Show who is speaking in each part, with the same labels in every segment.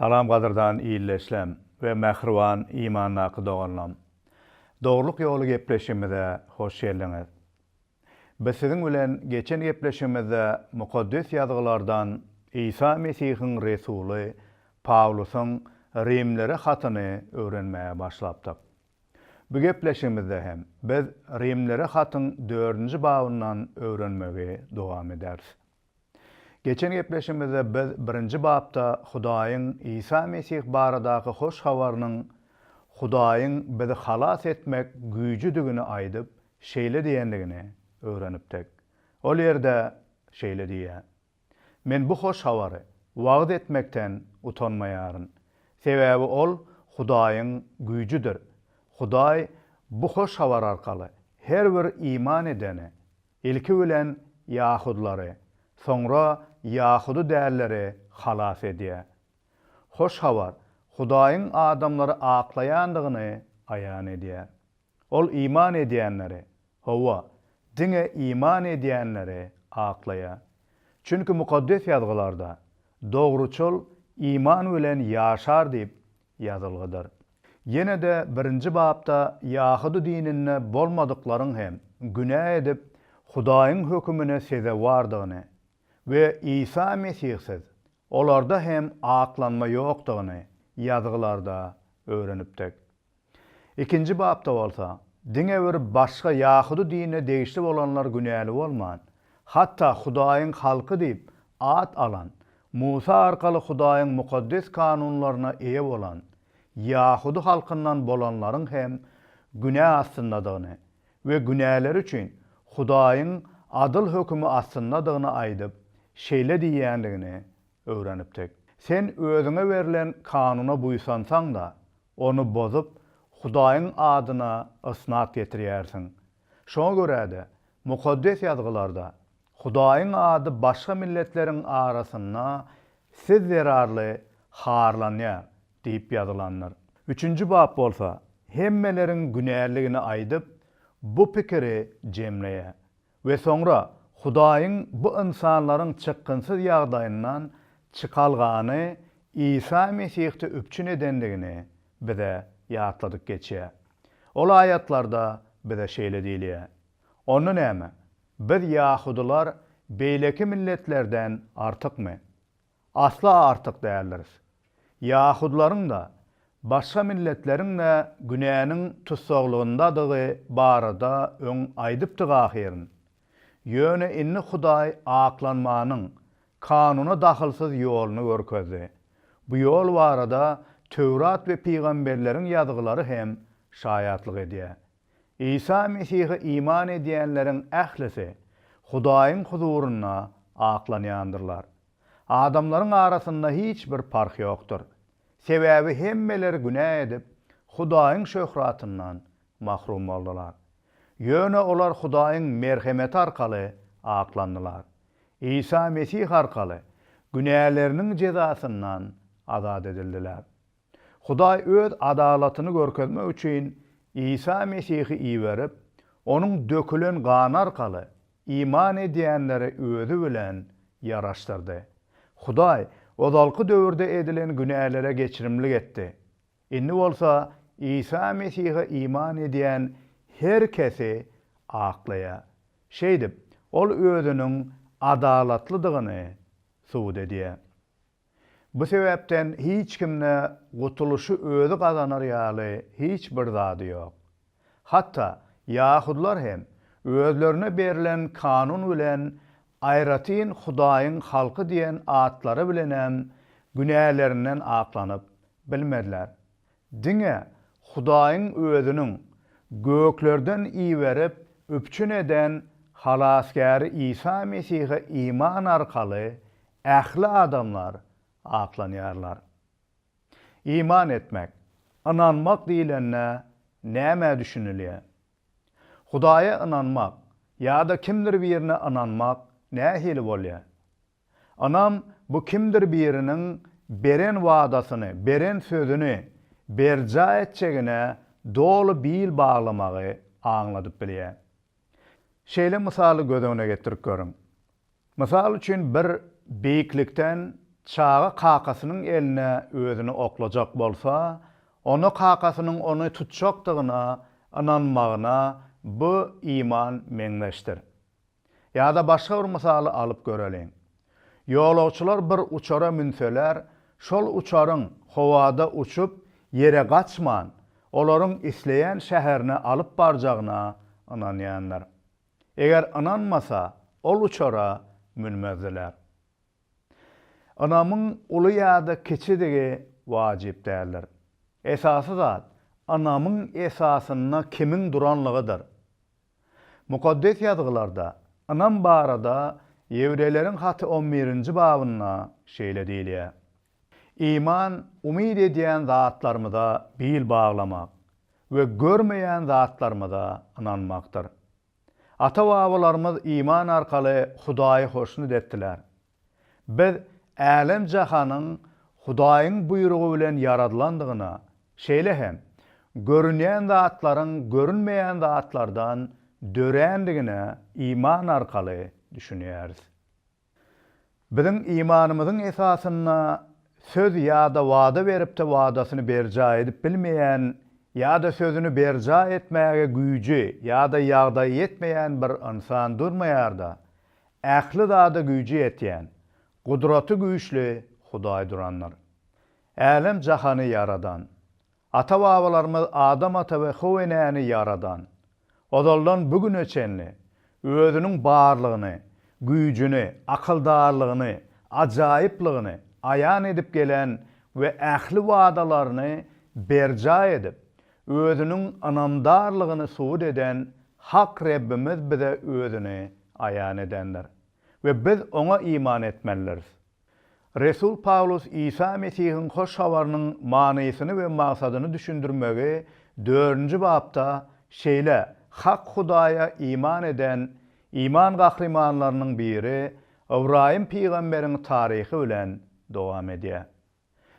Speaker 1: Salam gadyrdan ildeşlem we mähriban imandaky doganlam. Dogrulyk ýoly gepleşigimize hoş geldiňiz. Biz siziň bilen geçen gepleşigimizde Mukaddes Ýazgylardan Isa Mesihiň resuly Pawlusyň Rimlere hatyny öwrenmäge başlapdyk. Bu gepleşigimizde hem biz Rimlere hatyň dördünji babyndan öwrenmegi dowam ederis. Geçen gepleşigimizde biz birinji bapda Hudaýyň Isa Mesih baradaky hoş habarynyň Hudaýyň bizi halas etmek güýjüdigini aýdyp, şeýle diýendigini öwrenipdik. Ol ýerde şeýle diýýär, Men bu hoş habary wagyz etmekden utanmaýaryn. Sebäbi ol Hudaýyň güýjüdir. Hudaý bu hoş habar arkaly her bir iman edeni, ilki bilen ýahudylary, soňra ýahudy dälleri halas edýär. Hoş habar Hudaýyň adamlary aklaýandygyny aýan edýär. Ol iman edýänleri, hawa, diňe iman edýänleri aklaýar. Çünki Mukaddes Ýazgylarda, Dogruçyl iman bilen ýaşar diýip ýazylgydyr. Ýene-de birinji bapda ýahudy dininde bolmadyklaryň hem günä edip, Hudaýyň hökümine sezewardygyny we Isa Mesihsiz olarda hem aklanma ýokdugyny ýazgylarda öwrenipdik. Ikinji bapda bolsa, diňe bir başga ýahudy dinine degişli bolanlar günäli bolman, hatda Hudaýyň halky diýip at alan, Musa arkaly Hudaýyň mukaddes kanunlaryna eýe bolan ýahudy halkyndan bolanlaryň hem günä astyndadygyny we günäleri üçin Hudaýyň adyl hökümi astyndadygyny aýdyp, şeýle diýýändigini öwrenipdik. Sen özüňe berlen kanuna buýsansaň-da, ony bozup, Hudaýyň adyna ysnat getirýärsiň. Şoňa görä-de, Mukaddes Ýazgylarda, Hudaýyň ady başga milletleriň arasynda siz zerarly harlanýar diýip ýazylandyr. Üçünji bap bolsa, hemmeleriň günälidigini aýdyp, bu pikiri jemleýär. We soňra Hudaýyň bu ynsanlaryň çykgynsyz ýagdaýyndan çykalgany Isa Mesihde üpjün edendigini bize ýatladyp geçýär. Ol aýatlarda bize şeýle diýilýär, Onda näme, biz ýahudylar beýleki milletlerden artykmy? Asla artyk däldiris. Ýahudylaryň-da, başga milletleriň-de günäniň tussaglygyndadygy barada öň aýdypdyk ahyryn. Ýöne indi Hudaý aklanmanyň kanuna dahylsyz ýoluny görkezdi. Bu ýol barada Töwrat we pygamberleriň ýazgylary hem şaýatlyk edýär. Isa Mesihe iman edýänleriň ählisi Hudaýyň huzurynda aklanýandyrlar. Adamlaryň arasynda hiç bir parh ýokdur. Sebäbi hemmeler günä edip, Hudaýyň şöhratyndan mahrum boldular. Ýöne olar Hudaýyň merhemeti arkaly aklandylar. Isa Mesih arkaly günäleriniň jezasyndan azat edildiler. Hudaý Öz adalatyny görkezmek üçin Isa Mesihi iberip, Onuň dökülen gany arkaly iman edýänleri Özi bilen ýaraşdyrdy. Hudaý ozalky döwürde edilen günälere geçirimlik etdi. Indi bolsa Isa Mesihe iman edýän her kesi aklaýar. Şeýdip, Ol Özüniň adalatlydygyny subut edýär. Bu sebäpden hiç kimde gutulyşy özi gazanar ýaly hiç bir zady ýok. Hatda ýahudylar hem özlerine berlen kanun bilen aýratyn Hudaýyň halky diýen atlary bilenem günälerinden aklanyp bilmediler. Diňe Hudaýyň özüniň göklerden iberip üpjün eden Halasgäri Isa Mesihe iman arkaly ähli adamlar aklanýarlar. Iman etmek, ynanmak diýlende nämä düşünilýär? Hudaýa ynanmak ýa-da kimdir birine ynanmak nähili bolýar? Ynam bu kimdir biriniň beren wadasyny, beren sözüni berjaý etjegine doly bil baglamagy aňladyp bilýär. Şeýle mysaly göz öňüne getirip görüň. Mysal üçin bir beýiklikden. çaga kakasynyň eline özüni oklajak bolsa, onda kakasynyň ony tutjakdygyna ynanmagyna bu iman meňzeşdir. Ýa-da başga bir mysaly alyp göreliň. Ýolagçylar bir uçara münseler, şol uçaryň howada uçup, ýere gaçman, olaryň isleýän şäherine alyp barjagyna ynanýandyr. Eger ynanmasa, ol uçara münmezdiler. Ynamyň uly ýa-da kiçidigi wajyp däldir. Esasy zat, ynamyň esasynda kimiň duranlygydyr. Mukaddes Ýazgylarda ynam barada Ýewreýleriň haty on birinji babynda şeýle diýilýär, Iman umyt edýän zatlarymyza bil baglamak we görmeýän zatlarymyza ynanmakdyr. Ata-babalarymyz iman arkaly Hudaýy hoşnut etdiler. Biz älem-jahanyň Hudaýyň buýrugy bilen ýaradylandygyna, şeýle hem, görünýän zatlaryň görünmeýän zatlardan dörändigine iman arkaly düşünýäris. Biziň imanymyzyň esasynda söz ýa-da wada berip-de wadasyny berjaý edip bilmeýän ýa-da sözüni berjaý etmäge güýji ýa-da ýagdaýy ýetmeýän bir ynsan durmaýar-da, Ähli zada güýji ýetýän, gudraty güýçli Hudaý durandyr. Älem-jahany ýaradan, ata-babalarymyz Adam ata we How enäni ýaradan, ozaldan bu güne çenli Özüniň barlygyny, güýjüni, akyldarlygyny, ajaýyplygyny aýan edip gelen we ähli wadalaryny berjaý edip, Özüniň ynamdarlygyny subut eden Hak Rebbimiz bize Özüni aýan edendir we biz Oňa iman etmelidiris. Resul Pawlus Isa Mesihiň Hoş Habarynyň manysyny we maksadyny düşündirmegi dördünji bapda şeýle Hak Hudaýa iman eden iman gahrymanlarynyň biri Ybraýym pygamberiň taryhy bilen dowam edýär.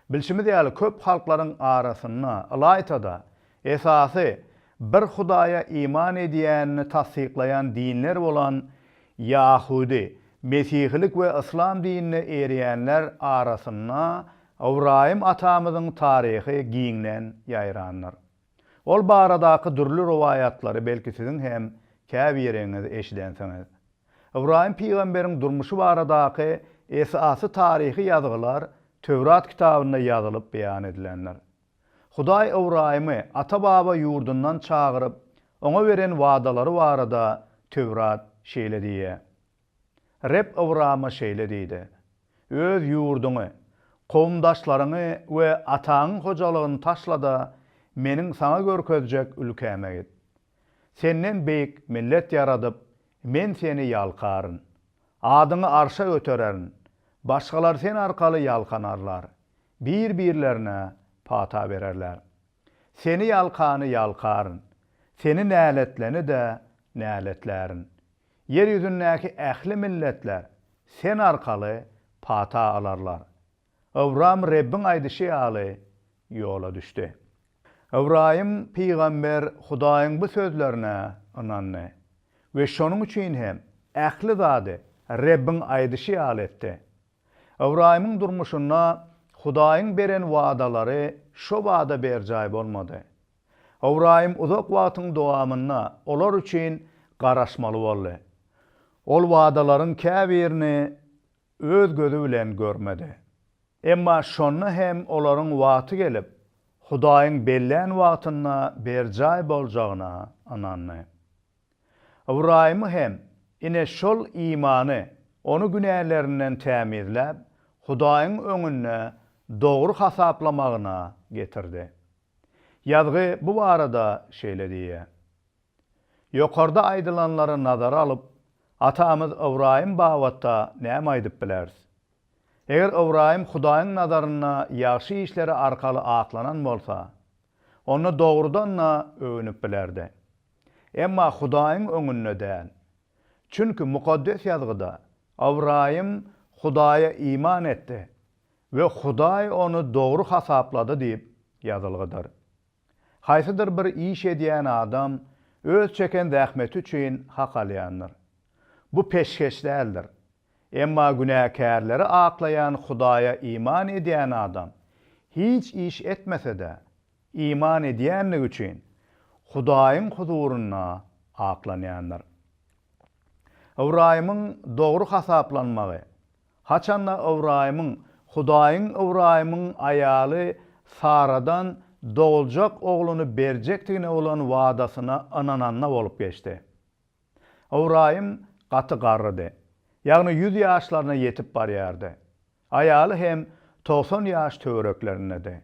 Speaker 1: Bilşimiz ýaly, köp halklaryň arasynda, ylaýta-da, esasy bir Hudaýa iman edýänini tassyklaýan dinler bolan ýahudy, mesihilik we yslam dinine eýerýänler arasynda Ybraýym atamyzyň taryhy giňden ýaýrandyr. Ol baradaky dürli rowaýatlary belki siziň hem käbiriňiz eşidensiňiz. Ybraýym pygamberiň durmuşy baradaky esasy taryhy ýazgylar Töwrat kitabynda ýazylyp beýan edilendir. Hudaý Ybraýymy ata-baba ýurdundan çagyryp, oňa beren wadalary barada Töwrat şeýle diýýär, Reb Ybrama şeýle diýdi, Öz ýurduňy, kowumdaşlaryňy we ataňyň hojalygyny taşla-da, Meniň saňa görkezjek ülkäme git. Senden beýik millet ýaradyp, Men seni ýalkaryn. Adyňy arşa götererin. Başgalar sen arkaly ýalkanarlar. Bir-birlerine pata bererler. Seni ýalkany ýalkaryn. Seni näletleni-de näletlärin. Ýer ýüzündäki ähli milletler sen arkaly pata alarlar. Ybram Rebbiň aýdyşy ýaly ýola düşdi. Ybraýym pygamber Hudaýyň bu sözlerine ynandy we şonuň üçin hem ähli zady Rebbiň aýdyşy ýaly etdi. Ybraýymyň durmuşynda Hudaýyň beren wadalary şobada berjaý bolmady. Ybraýym uzak wagtyň dowamynda olar üçin garaşmaly boldy. Ol wadalaryň käbirini öz gözi bilen görmedi. Emma şonda hem olaryň wagty gelip, Hudaýyň bellän wagtynda berjaý boljagyna ynandy. Ybraýymy hem, ine, şol imany ony günälerinden tämizläp, Hudaýyň öňünde dogry hasaplamagyna getirdi. Ýazgy bu barada şeýle diýýär, Ýokarda aýdylanlary nazara alyp, atamyz Ybraýym babatda näme aýdyp bileris? Eger Ybraýym Hudaýyň nazarynda ýagşy işleri arkaly aklanan bolsa, onda dogrudan-da öwnüp bilerdi. Emma Hudaýyň öňünde däl. Çünki Mukaddes Ýazgyda, Ybraýym Hudaýa iman etdi we Hudaý ony dogry hasaplady diýip ýazylgydyr. Haýsydyr bir iş edýän adam öz çeken zähmeti üçin hak alýandyr. Bu peşgeş däldir. Emma günäkärleri aklaýan Hudaýa iman edýän adam hiç iş etmese-de, iman edýänligi üçin Hudaýyň huzurynda aklanýandyr. Ybraýymyň dogry hasaplanmagy Haçanda Ybraýymyň Hudaýyň Ybraýymyň aýaly Saradan doguljak ogluny berjekdigine bolan wadasyna ynananda bolup geçdi. Ybraýym gaty garrydy, ýagny ýüz ýaşlaryna ýetip barýardy. Aýaly hem 90 ýaş töwereklerindedi.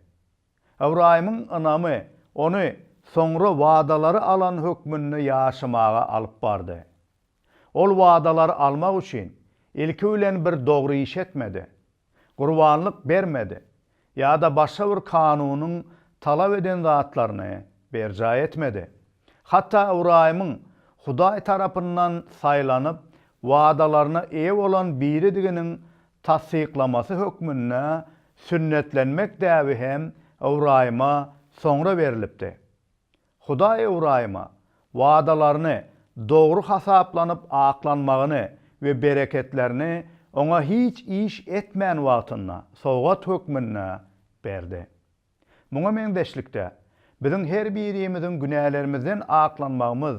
Speaker 1: Ybraýymyň ynamy ony soňra wadalary alan hökmünde ýaşamaga alyp bardy. Ol wadalary almak üçin, ilki bilen bir dogry iş etmedi. Gurbanlyk bermedi ýa-da başga bir kanunyň talap eden zatlaryny berjaý etmedi. Hatda Ybraýymyň Hudaý tarapyndan saýlanyp, wadalaryna eýe bolan biridiginiň tassyklamasy hökmünde sünnetlenmek däbi hem Ybraýyma soňra berlipdi. Hudaý Ybraýyma wadalaryny dogry hasaplanyp aklanmagyny we bereketlerini oňa hiç iş etmän wagtynda sowgat hökmünde berdi. Muňa meňzeşlikde, biziň her birimiziň günälerimizden aklanmagymyz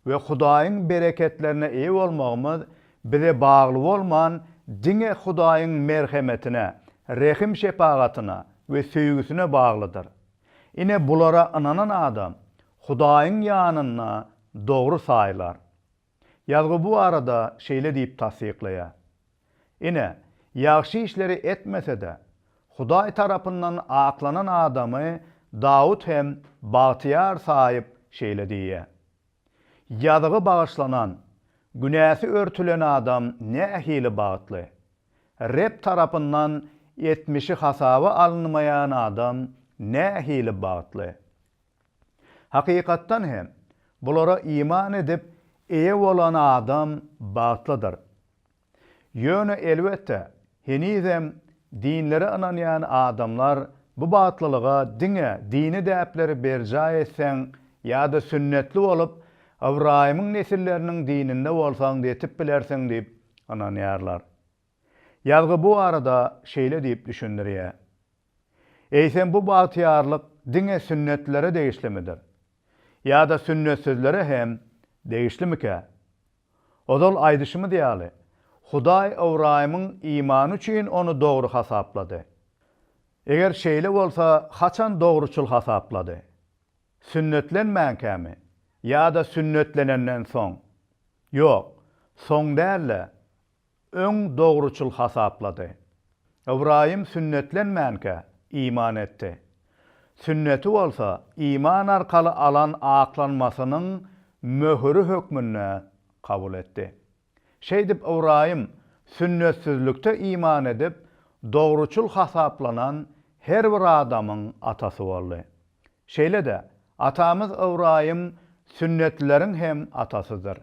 Speaker 1: we Hudaýyň bereketlerine eýe bolmagymyz bize bagly bolman, diňe Hudaýyň merhemetine, rehim-şepagatyna we söýgüsine baglydyr. Ine bulara ynanan adam Hudaýyň ýanynda dogry saýylar. Ýazgy bu barada şeýle diýip tassyklaýar, Ine, ýagşy işleri etmese-de, Hudaý tarapyndan aklanan adamy Dawut hem bagtyýar saýyp şeýle diýýär, Ýazygy bagyşlanan, günäsi örtülen adam nähili bagtly! Reb tarapyndan etmişi hasaba alynmaýan adam nähili bagtly! Hakykatdan hem, bulara iman edip, eýe bolan adam bagtlydyr. Ýöne, elbetde, henizem dinlere ynanýan adamlar bu bagtlylyga diňe dini däpleri berjaý etseň ýa-da sünnetli bolup, Ybraýymyň nesilleriniň dininde bolsaň ýetip bilersiň diýip ynanýarlar. Ýazgy bu barada şeýle diýip düşündirýär, Eýsem bu bagtyýarlyk diňe sünnetlilere degişlimidir? Ýa-da sünnetsizlere hem degişlimikä? Ozal aýdyşymyz ýaly, Hudaý Ybraýymyň imany üçin ony dogry hasaplady. Eger şeýle bolsa, haçan dogruçyl hasaplady? Sünnetlenmänkämi ýa-da sünnetlenenden soň? Ýok, soň däl-de, öň dogruçyl hasaplady. Ybraýym sünnetlenmänkä iman etdi. Sünneti bolsa iman arkaly alan aklanmasynyň möhüri hökmünde kabul etdi. Şeýdip Ybraýym sünnetsizlikde iman edip, dogruçyl hasaplanan her bir adamyň atasy boldy. Şeýle-de, atamyz Ybraýym sünnetlileriň hem atasydyr.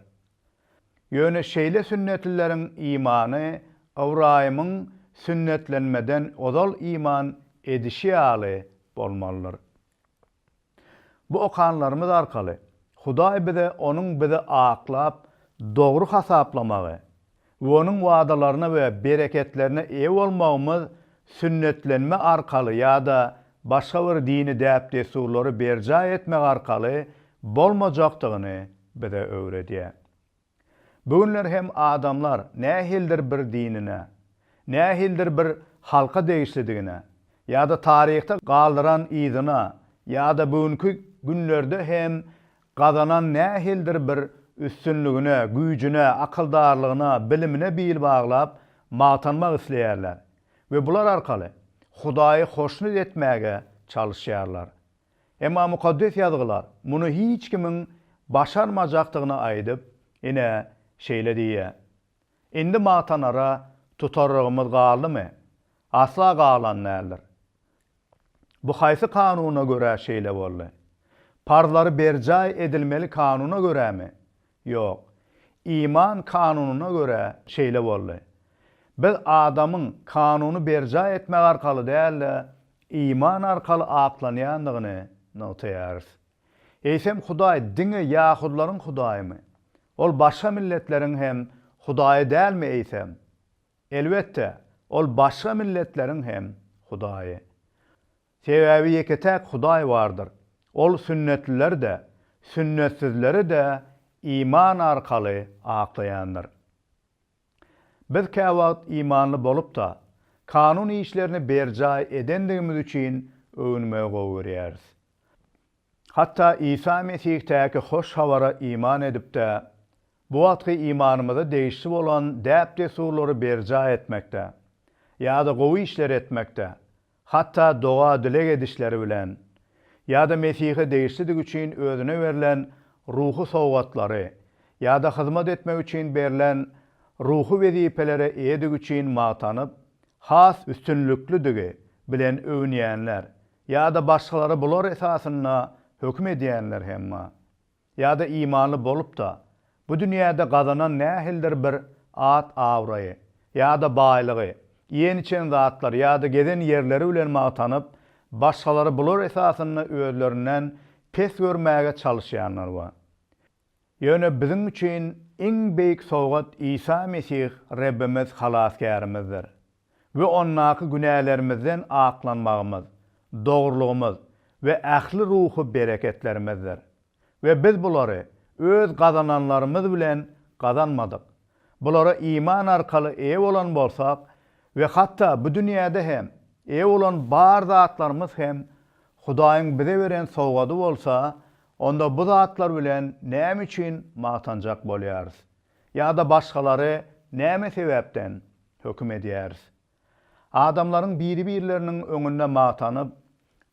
Speaker 1: Ýöne şeýle sünnetlileriň imany Ybraýymyň sünnetlenmeden ozal iman edişi ýaly bolmalydyr. Bu okanlarymyz arkaly Hudaý bize Onuň bizi aklap, dogry hasaplamagy we Onuň wadalaryna we bereketlerine eýe bolmagymyz sünnetlenme arkaly ýa-da başga bir dini däp-dessurlary berjaý etmek arkaly bolmajakdygyny bize öwredýär. Bu günler hem adamlar nähilidir bir dinine, nähilidir bir halka degişlidigine ýa-da taryhda galdyran yzyna ýa-da bu günki günlerde hem gazanan nähilidir bir üstünligine, güýjüne, akyldarlygyna, bilimine bil baglap magtanmak isleýärler we bular arkaly Hudaýy hoşnut etmäge çalyşýarlar. Emma Mukaddes Ýazgylar muny hiç kimiň başarmajakdygyny aýdyp, ine, şeýle diýýär, Indi magtanara tutarlygymyz galdymy? Asla galan däldir. Bu haýsy kanuna görä şeýle boldy? Parzlary berjaý edilmeli kanuna görämi? Ýok. Iman kanunyna görä şeýle boldy. Biz adamyň kanuny berjaý etmek arkaly däl-de, iman arkaly aklanýandygyny nygtaýarys. Eýsem Hudaý diňe ýahudylaryň Hudaýymy? Ol başga milletleriň hem Hudaýy dälmi eýsem? Elbetde, Ol başga milletleriň hem Hudaýy. Sebäbi ýeke-täk Hudaý bardyr. Ol sünnetlileri-de, sünnetsizleri-de iman arkaly aklaýandyr. Biz käwagt imanly bolup-da, kanun işlerini berjaý edendigimiz üçin öwünmegi gowy görýäris. Hatda Isa Mesihdäki hoş habara iman edip-de, bu wagtky imanymyza degişli bolan däp-dessurlary berjaý etmekde ýa-da gowy işler etmekde, hatda doga-dileg edişleri bilen ýa-da Mesihe degişlidigi üçin özüne berlen ruhy sowgatlary ýa-da hyzmat etmek üçin berlen ruhy wezipelere eýedigi üçin magtanyp, has üstünliklidigi bilen öwünýänler ýa-da başgalary bular esasynda höküm edýänler hem bar. Ýa-da imanly bolup-da, bu dünýäde gazanan nähilidir bir at-abraýy ýa-da baýlygy, iýen-içen zatlary ýa-da gezen ýerleri bilen magtanyp, başgalary bular esasynda özlerinden pes görmäge çalyşýanlar bar. Ýöne biziň üçin iň beýik sowgat Isa Mesih Rebbimiz Halasgärimizdir we Ondaky günälerimizden aklanmagymyz, dogrulygymyz we ähli ruhy bereketlerimizdir. We biz bulary öz gazananlarymyz bilen gazanmadyk. Bulara iman arkaly eýe bolan bolsak we hatda bu dünýäde hem eýe bolan bar zatlarymyz hem Hudaýyň bize beren sowgady bolsa, onda bu zatlar bilen näme üçin magtanjak bolýarys? Ýa-da başgalary näme sebäpden höküm edýäris? Adamlaryň biri-birleriniň öňünde magtanyp,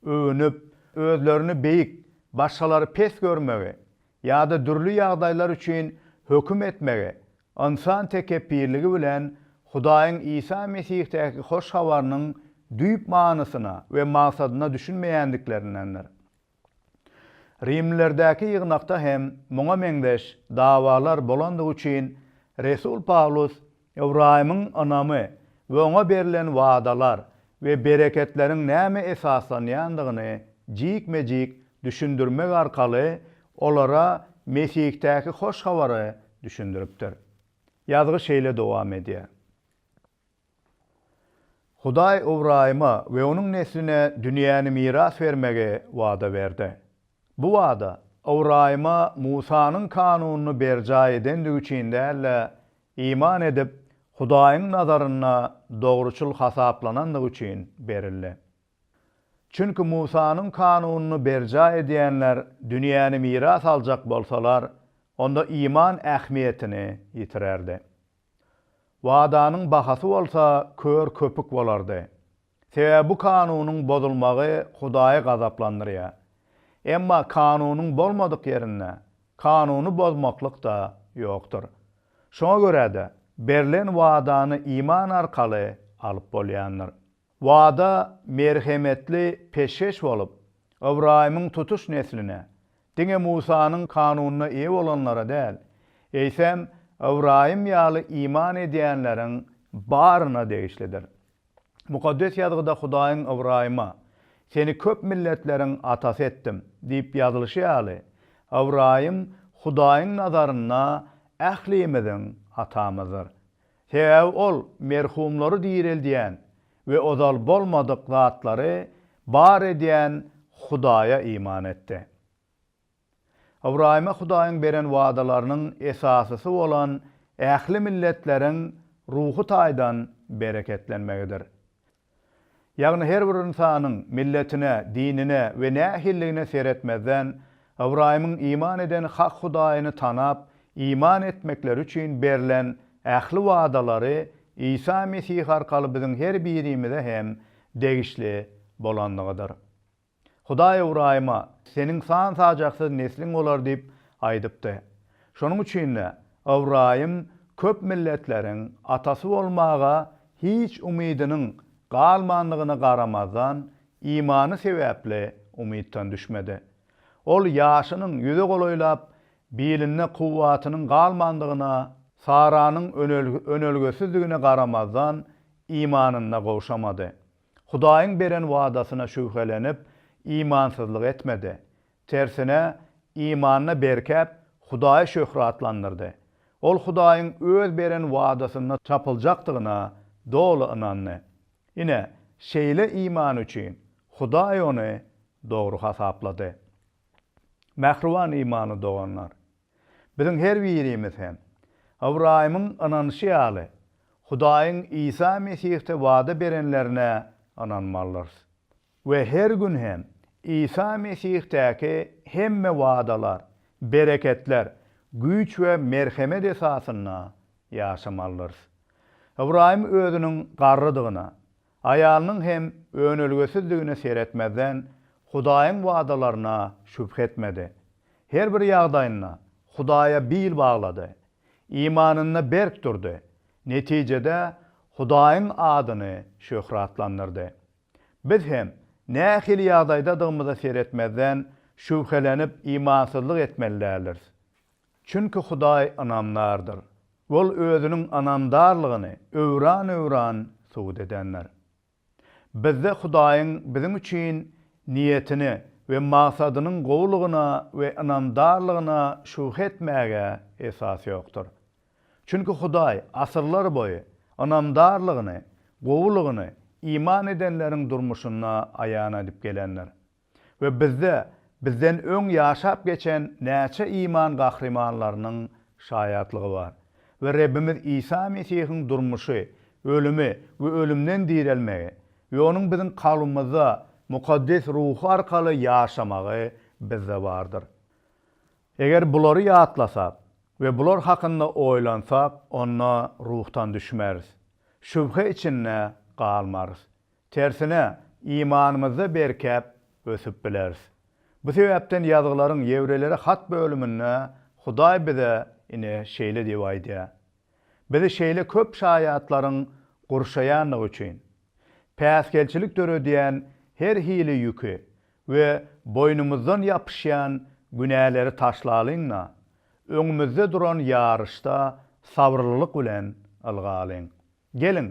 Speaker 1: öwünip, özlerini beýik, başgalary pes görmegi ýa-da dürli ýagdaýlar üçin höküm etmegi ynsan tekepbirligi bilen Hudaýyň Isa Mesihdäki hoş habarynyň düýp manysyna we maksadyna düşünmeýändiklerindendir. Rimlilerdäki ýygnakda hem muňa meňzeş dawalar bolandygy üçin resul Pawlus Ybraýymyň ynamy we oňa berlen wadalar we bereketleriň nämä esaslanýandygyny jikme-jik düşündirmek arkaly olara Mesihdäki hoş habary düşündiripdir. Ýazgy şeýle dowam edýär. Hudaý Ybraýyma we onuň nesline dünýäni miras bermegi wada berdi. Bu wada Ybraýyma Musanyň kanunyny berjaý edendigi üçin däl-de, iman edip, Hudaýyň nazarynda dogruçyl hasaplanandygy üçin berildi. Çünki Musanyň kanunyny berjaý edýänler dünýäni miras aljak bolsalar, onda iman ähmiýetini ýitirerdi. Wadanyň bahasy bolsa kör köpük bolardy. Sebäbi bu kanunyň bozulmagy Hudaýy gazaplandyrýar. Emma kanunyň bolmadyk ýerinde kanuny bozmaklyk-da ýokdur. Şoňa görä-de, berlen wadany iman arkaly alyp bolýandyr. Wada merhemetli peşgeş bolup, Ybraýymyň tutuş nesline, diňe Musanyň kanunyna eýe bolanlara däl, eýsem, Ybraýym ýaly iman edýänleriň baryna degişlidir. Mukaddes Ýazgyda Hudaýyň Ybraýyma, Seni köp milletleriň atasy etdim diýip ýazylyşy ýaly, Ybraýym Hudaýyň nazarynda ählimiziň atamyzdyr. Sebäbi ol merhumlary direldýän we ozal bolmadyk zatlary bar edýän Hudaýa iman etdi. Ybraýyma Hudaýyň beren wadalarynyň esasysy bolan ähli milletleriň ruhy taýdan bereketlenmegidir. Ýagny her bir ynsanyň milletine, dinine we nähililigine seretmezden, Ybraýymyň iman eden hak Hudaýyny tanap, iman etmekleri üçin berlen ähli wadalary Isa Mesih arkaly biziň her birimize hem degişli bolandygydyr. Hudaý Ybraýyma, Seniň san-sajaksyz nesliň bolar diýip aýdypdy. Şonuň üçin-de, Ybraýym köp milletleriň atasy bolmaga hiç umydynyň galmandygyna garamazdan, imany sebäpli umytdan düşmedi. Ol ýaşynyň ýüze golaýlap, bilinde kuwwatynyň galmandygyna, Saranyň önelgesizdigine garamazdan, imanynda gowşamady. Hudaýyň beren wadasyna şübhelenip, imansyzlyk etmedi. Tersine, imanda berkäp, Hudaýy şöhratlandyrdy. Ol Hudaýyň öz beren wadasynda tapyljakdygyna doly ynandy. Ine, şeýle imany üçin Hudaý ony dogry hasaplady. Mähriban imanly doganlar! Biziň her birimiz hem, Ybraýymyň ynanyşy ýaly, Hudaýyň Isa Mesihde wada berenlerine ynanmalydyrys. We her gün hem Isa Mesihdäki hemme wadalar, bereketler, güýç we merhemet esasynda ýaşamalydyrys. Ybraýym özüniň garrydygyna, aýalynyň hem önelgesizdigine seretmezden, Hudaýyň wadalaryna şübhe etmedi. Her bir ýagdaýynda Hudaýa bil baglady. Imanynda berk durdy. Netijede, Hudaýyň adyny şöhratlandyrdy. Biz hem, nähili ýagdaýdadygymyza seretmezden, şübhelenip imansyzlyk etmeli däldiris. Çünki Hudaý ynamdardyr. Ol Özüniň ynamdarlygyny öwran-öwran subut edendir. Bizde Hudaýyň biziň üçin niýetini we maksadynyň gowulygyna we ynamdarlygyna şübhe etmäge esas ýokdur. Çünki Hudaý asyrlar boýy ynamdarlygyny, gowulygyny iman edenleriň durmuşynda aýan edip gelendir. We bizde bizden öň ýaşap geçen näçe iman gahrymanlarynyň şaýatlygy bar. We Rebbimiz Isa Mesihiň durmuşy, ölümi we ölümden direlmegi we Onuň biziň kalbymyzda Mukaddes Ruhy arkaly ýaşamagy bizde bardyr. Eger bulary ýatlasak we bular hakynda oýlansak, onda ruhdan düşmeris, şübhe içinde galmarys. Tersine, imanymyzda berkäp, ösüp bileris. Bu sebäpden Ýazgylaryň Ýewreýlere hat bölüminde Hudaý bize ine şeýle diýip aýdýar, Bizi şeýle köp şaýatlaryň gurşaýandygy üçin, päsgelçilik döredýän her hili ýüki we boýnumyzdan ýapyşýan günäleri taşlalyň-da, öňümizde duran ýaryşda sabyrlylyk bilen ylgalyň. Geliň,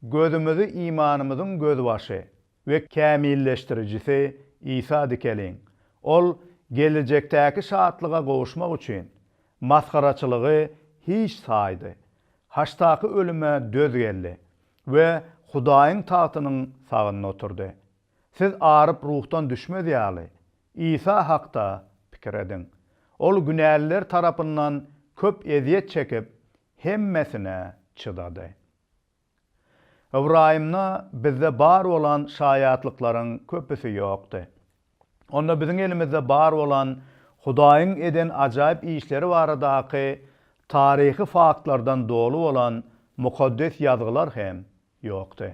Speaker 1: gözümizi imanymyzyň gözbaşy we kämilleşdirijisi Isa dikeliň. Ol gelejekdäki şatlyga gowuşmak üçin, masgaraçylygy hiç saýdy, haçdaky ölüme döz geldi we Hudaýyň tagtynyň sagynda oturdy. Siz aryp ruhdan düşmez ýaly, Isa hakda pikir ediň. Ol günäliler tarapyndan köp ezýet çekip, hemmesine çydady. Ybraýymda bizde bar bolan şaýatlyklaryň köpüsi ýokdy. Onda biziň elimizde bar bolan Hudaýyň eden ajaýyp işleri baradaky taryhy faktlardan doly bolan Mukaddes Ýazgylar hem ýokdy.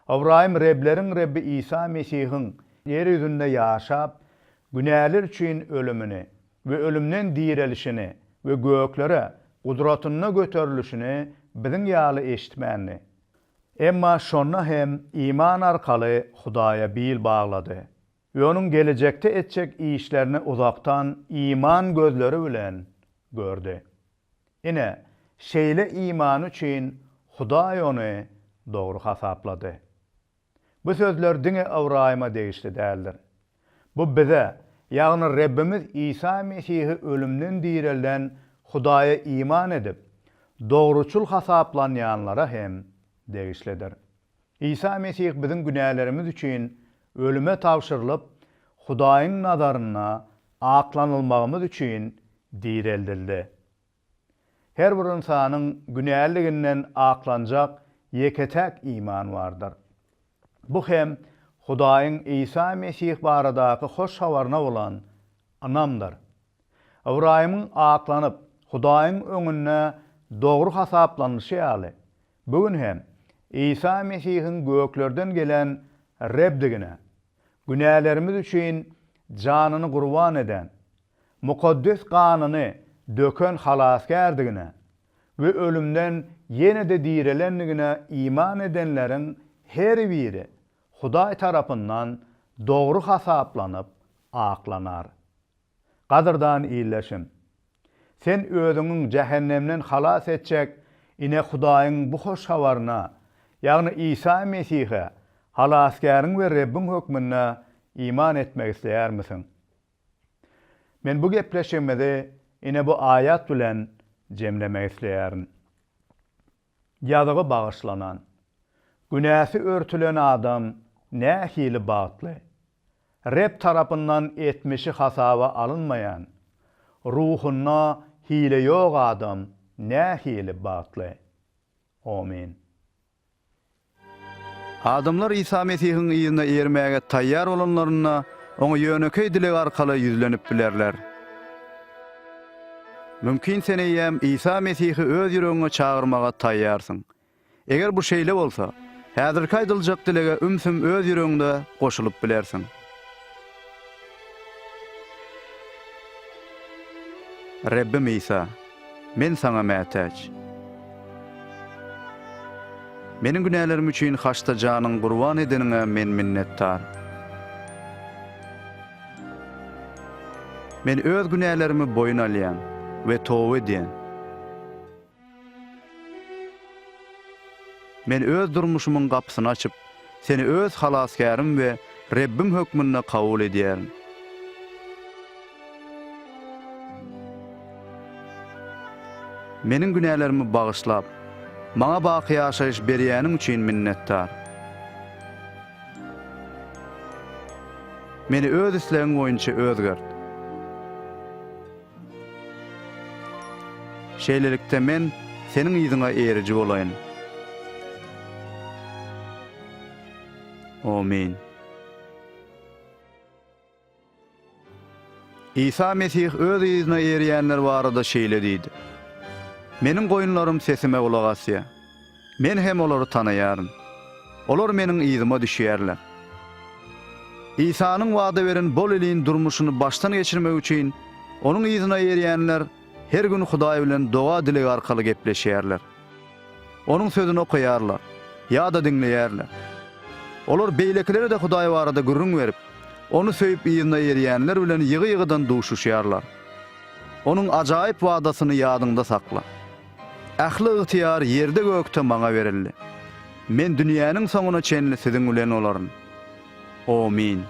Speaker 1: Ybraýym Rebleriň Rebbi Isa Mesihiň ýer ýüzünde ýaşap, günäler üçin ölümini we ölümden direlişini we göklere gudratynda göterilişini biziň ýaly eşitmändi. Emma şonda hem iman arkaly Hudaýa bil baglady we Onuň gelejekde etjek işlerini uzakdan iman gözleri bilen gördi. Ine, şeýle imany üçin Hudaý ony dogry hasaplady. Bu sözler diňe Ybraýyma degişli däldir. Bu bize, ýagny Rebbimiz Isa Mesihi ölümden direlden Hudaýa iman edip, dogruçyl hasaplanýanlara hem degişlidir. Isa Mesih biziň günälerimiz üçin ölüme tabşyrylyp, Hudaýyň nazarynda aklanylmagymyz üçin direldildi. Her bir ynsanyň günäliginden aklanjak ýeke-täk iman bardyr. Bu hem Hudaýyň Isa Mesih baradaky hoş habaryna bolan ynamdyr. Ybraýymyň aklanyp, Hudaýyň öňünde dogry hasaplanyşy ýaly, bu gün hem Isa Mesihiň göklerden gelen Rebdigine, günälerimiz üçin janyny gurban eden, mukaddes ganyny döken Halasgärdigine we ölümden ýene-de direlendigine iman edenleriň her biri Hudaý tarapyndan dogry hasaplanyp aklanar. Gadyrdan ildeşim! Sen özüňiň jähennemden halas etjek ine Hudaýyň bu hoş habaryna, ýagny Isa Mesihe Halasgäriň we Rebbiň hökmünde iman etmek isleýärmisiň? Men bu gepleşigimizi ine bu aýat bilen jemlemek isleýärin. Ýazygy bagyşlanan. Günäsi örtülen adam nähili bagtly! Reb tarapyndan etmişi hasaba alynmaýan, ruhunda hile ýok adam nähili bagtly! Omyn.
Speaker 2: Adamlar Isa Mesihiň yzyna eýermäge taýýar bolanlarynda, Oňa ýönekeý dileg arkaly ýüzlenip bilerler. Mümkin sen eýýäm Isa Mesihi öz ýüregiňe çagyrmaga taýýarsyň. Eger bu şeýle bolsa, häzirki aýdyljak dilege ümsüm öz ýüregiňde goşulyp bilersiň. Rebbim Isa, men Saňa mätäç. Meniň günälerim üçin haçda janyňy gurban edeniňe men minnetdar. Men öz günälerimi boýun alýan we toba edýän. Men öz durmuşymyň gapysyny açyp, Seni öz Halasgärim we Rebbim hökmünde kabul edýärin. Meniň günälerimi bagyşlap, maňa baky ýaşaýyş berýäniň üçin minnetdar. Meni öz islegiň boýunça özgert. Şeýlelikde men Seniň yzyňa eýeriji bolaýyn. Omyn. Isa Mesih öz yzyna eýerýänler barada şeýle diýdi, Meniň goýunlarym sesime gulak asýar. Men hem olary tanaýaryn. Olar meniň yzyma düşýärler. Isanyň wada beren bol-elin durmuşyny başdan geçirmek üçin, onuň yzyna eýerýänler her gün Hudaý bilen doga-dileg arkaly gepleşýärler. Onuň Sözüni okaýarlar ýa-da diňleýärler. Olar beýlekilere-de Hudaý barada gürrüň berip, Ony söýüp yzyna eýerýänler bilen ýygy-ýygydan duşuşýarlar. Onuň ajaýyp wadasyny ýadyňda sakla. Ähli ygtyýar ýerde-gökde Maňa berildi. Men dünýäniň soňuna çenli siziň bilen bolaryn. Omyn.